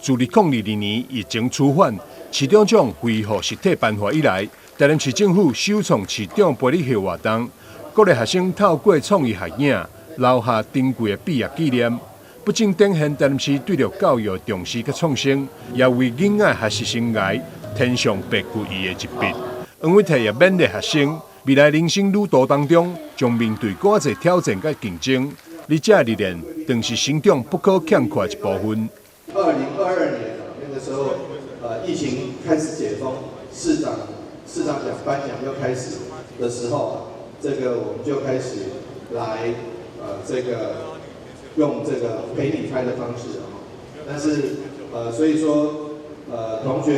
自2022年疫情趨緩，市長獎恢復實體頒發以來，台南市政府首創市長陪你翕活動，鼓勵學生透過創意合影，留下珍貴的畢業紀念。不僅展現台南市對著教育的重視佮創新，也為囡仔學習生涯添上別具意義的一筆。黃偉哲也勉勵學生，未來人生旅途當中，將面對偌濟挑戰佮競爭，你這歷練，當是成長不可欠缺的一部分。 2022年那個時候，疫情開始解封，市長獎頒獎又開始的時候，這個我們就開始來，這個用這個陪你拍的方式啊。但是，所以說，同學，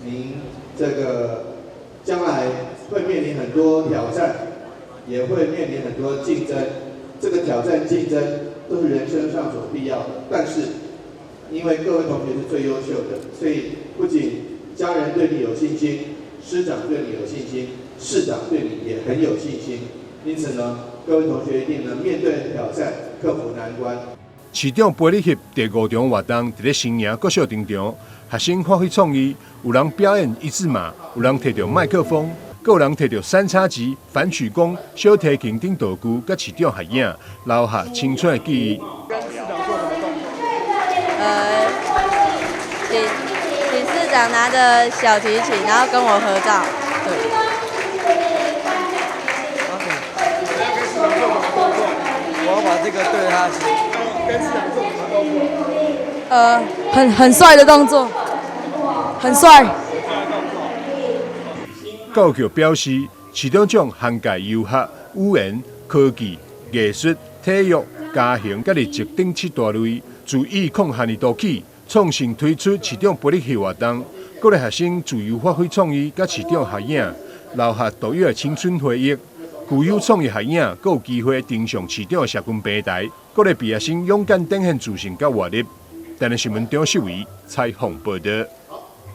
您這個將來會面臨很多挑戰，也會面臨很多競爭。這個挑戰競爭都是人生上所必要的。但是，因為各位同學是最優秀的，所以不僅家人對你有信心，師長對你有信心，市長對你也很有信心。因此呢，各位同學一定能面對挑戰，克服難關。市長陪你翕第五場活動，佇咧新營國小登場，學生發揮創意，有人表演一字馬，有人提著麥克風，閣有人提著三叉戟、反曲弓、小提琴等道具，佮市長合影，留下青春的記憶。請市長拿着小提琴，然後跟我合照。對。 OK，我要把這個對他寫。跟市長做什麼動作？很帥的動作，很帥。教育局表示，市長獎涵蓋遊學、語言、科技、藝術、體育、家庭佮日籍等七大類。自2006年度起，創新推出市長陪你翕活動，鼓勵學生自由發揮創意，佮市長合影，留下獨有的青春回憶。具有創意合影，閣有機會登上市長的社群平台，鼓勵畢業生勇敢展現自信佮活力。台南新聞張秀偉採訪報導。